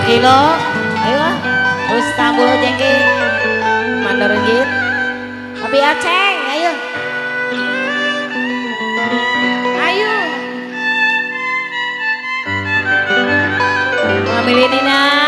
kilo, ayo terus tambul jengki mandor ringgit tapi aceng ayo ayo ambil ini nah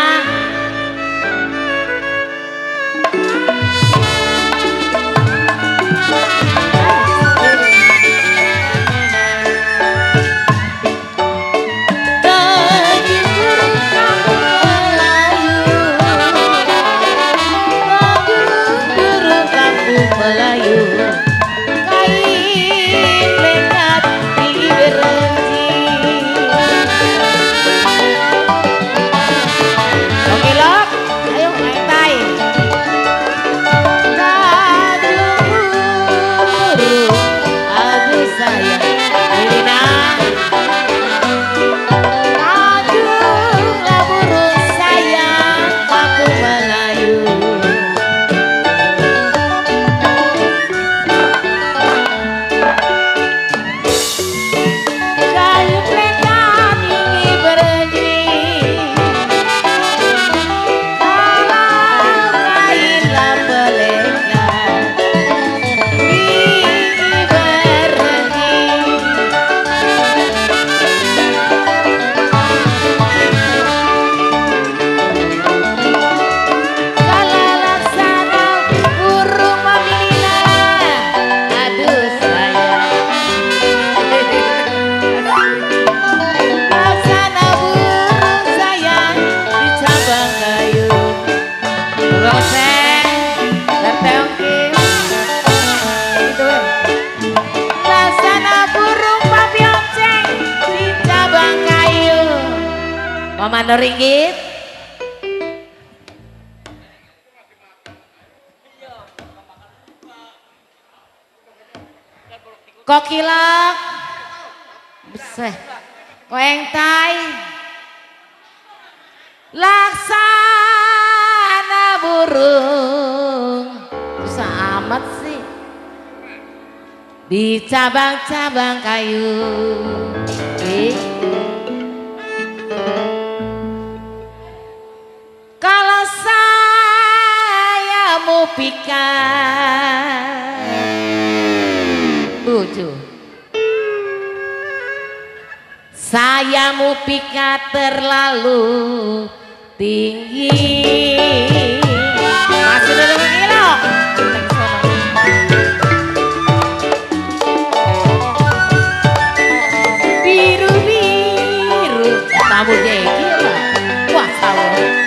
Mandor ringgit kokilak beseh koeng tai laksana burung susah amat sih di cabang-cabang kayu kalau saya mau pikat buju saya mau pikat terlalu tinggi masih dulu kilo biru-biru tamu jeki lah wah sawah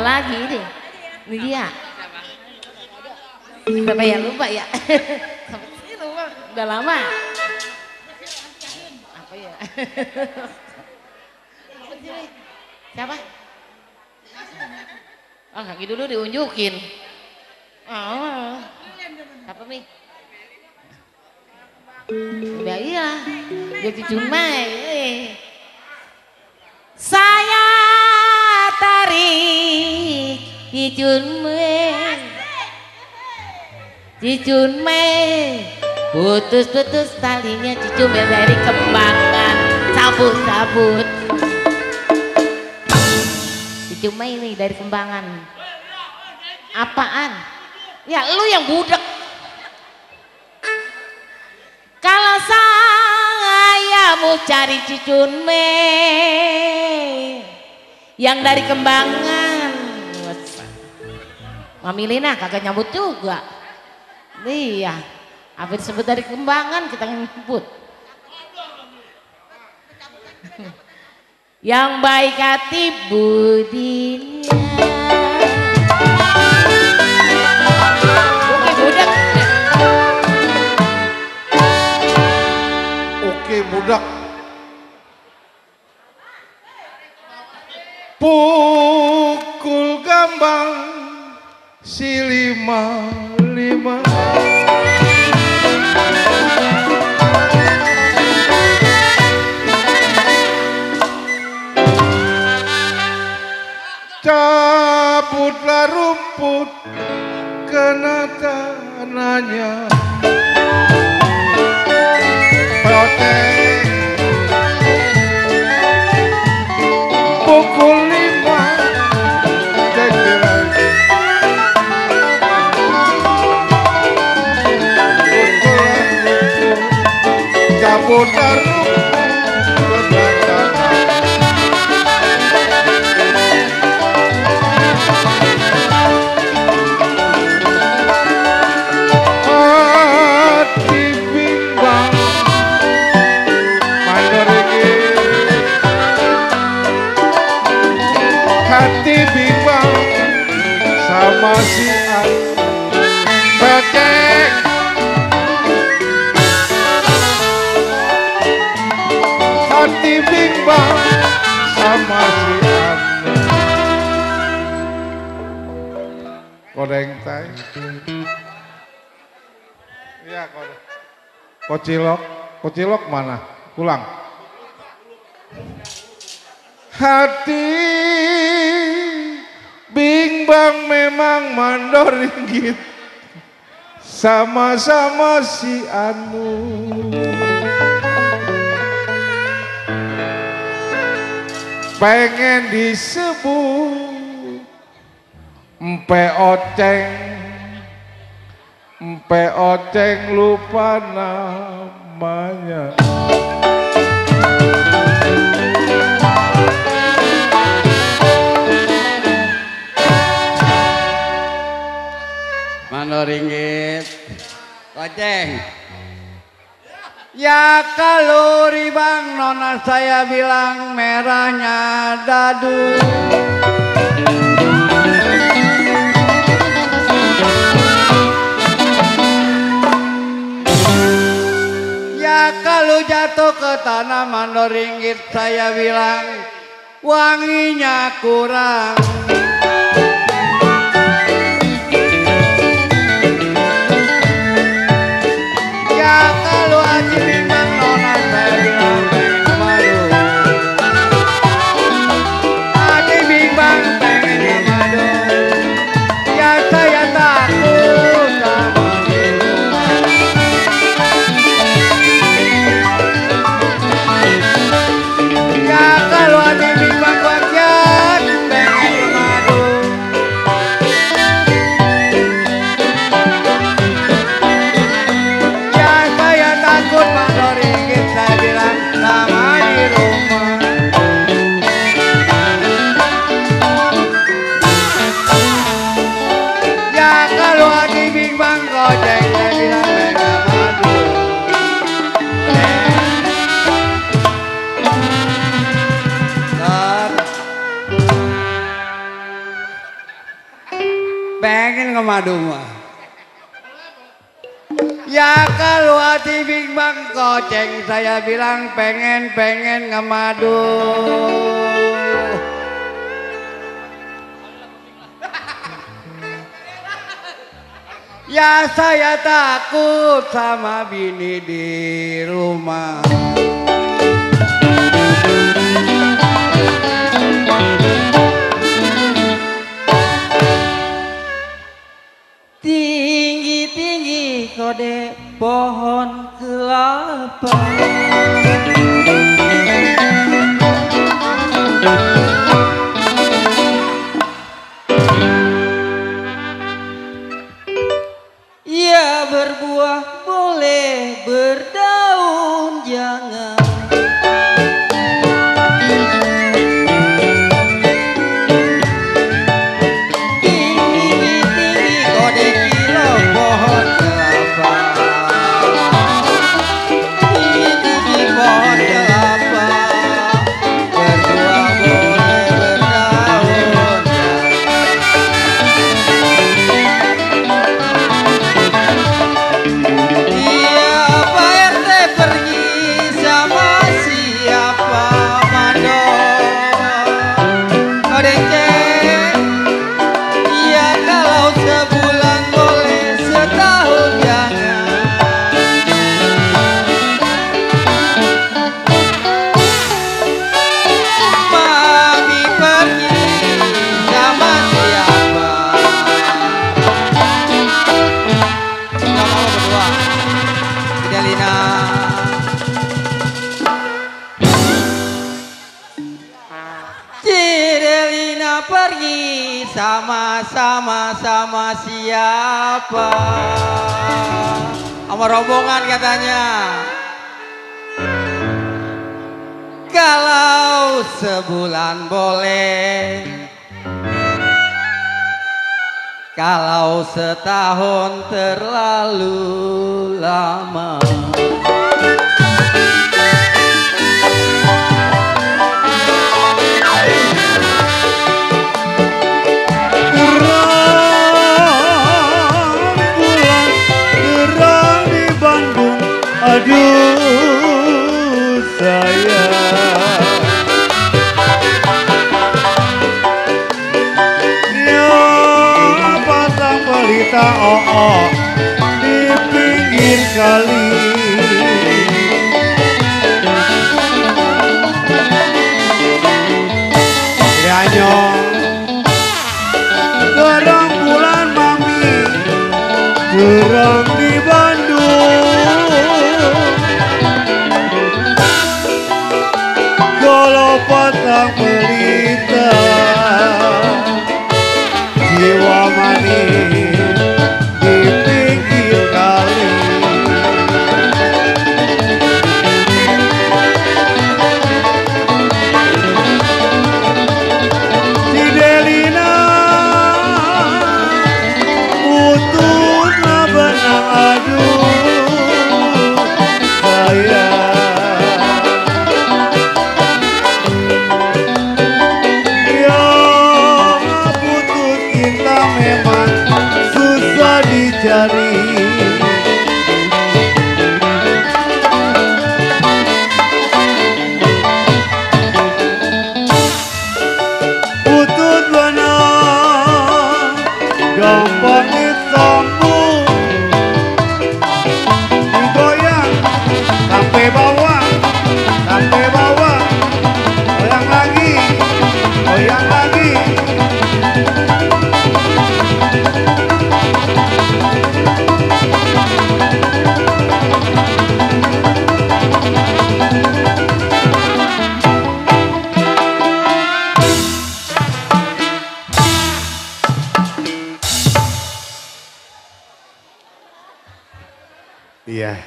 lagi deh ini dia berapa ya lupa ya sampai sini lupa udah lama apa ya siapa oh kaki dulu diunjukin oh apa nih udah iya jadi cuma saya tarik Cicun me putus-putus talinya Cicume dari kembangan cabut-cabut Cicume ini dari kembangan apaan ya lu yang budek kalau saya mau cari Cicun me yang dari Kembangan. Mami Lina kagak nyambut juga. Iya, apa disebut dari Kembangan kita nyebut. Yang baik hati budinya. Oke budak. Oke budak. Pukul gambang si lima. Cabutlah rumput kena tanahnya. Protek pukul 5 jejeran. Cabutlah rumput kena tanahnya. Hati bimbang sama si Becek. Hati bimbang sama si Kodeng tay. Iya kodeng. Kocilok mana? Pulang. Hati bimbang memang mandoringgit sama-sama si Anu. Pengen disebut Mpe Oceng lupa namanya. Mandoringgit Oceng. Ya kalori bang nona saya bilang merahnya dadu. Ya kalau jatuh ke tanah Mandoringgit saya bilang wanginya kurang. Kalau Haji bimbang nona saya bilang pengen kemadu. Haji bimbang pengen kemadu. Ya saya takut sama minuman. Ya kalau Haji bimbang bagian pengen kemadu. Takut Mandoringgit saya bilang lama di rumah. Ya kalau Haji bimbang Oceng saya bilang mereka madu. Pengen ke madu mah. Ya kalau hati bimbang Oceng saya bilang pengen ngemadu. Ya saya takut sama bini di rumah. Tinggi-tinggi kode pohon kelapa. Ia berbuah boleh, berdaun jangan. sama siapa? Sama rombongan katanya. Kalau sebulan boleh, kalau setahun terlalu lama. Aduh sayang, ya pasang pelita di pinggir kali. Ya nyong, gerang bulan mami, gerang di Bandung. Kalau patang pelita jiwa manis di pinggir kali. Si Delina putus na benang aduh sayang. Dicari putut benar gampang disambung, digoyang sampai bawah, goyang lagi, goyang lagi. Iya.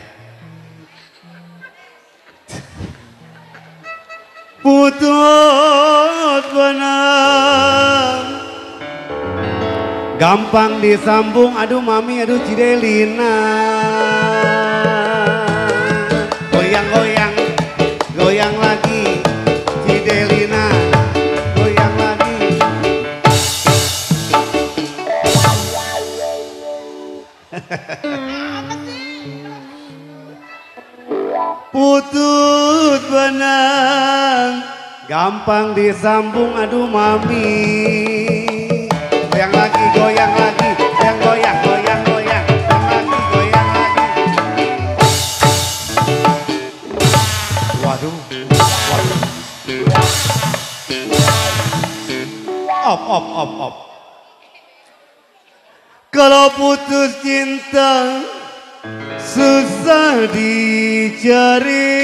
Putus benang gampang disambung, aduh mami, aduh Cidelina. Goyang-goyang, goyang lagi, Cidelina, goyang lagi. Putus benang gampang disambung, aduh mami. Goyang lagi, goyang lagi, goyang, goyang, goyang, goyang, lagi, goyang lagi. Waduh, waduh. Op. Kalau putus cinta susah dicari.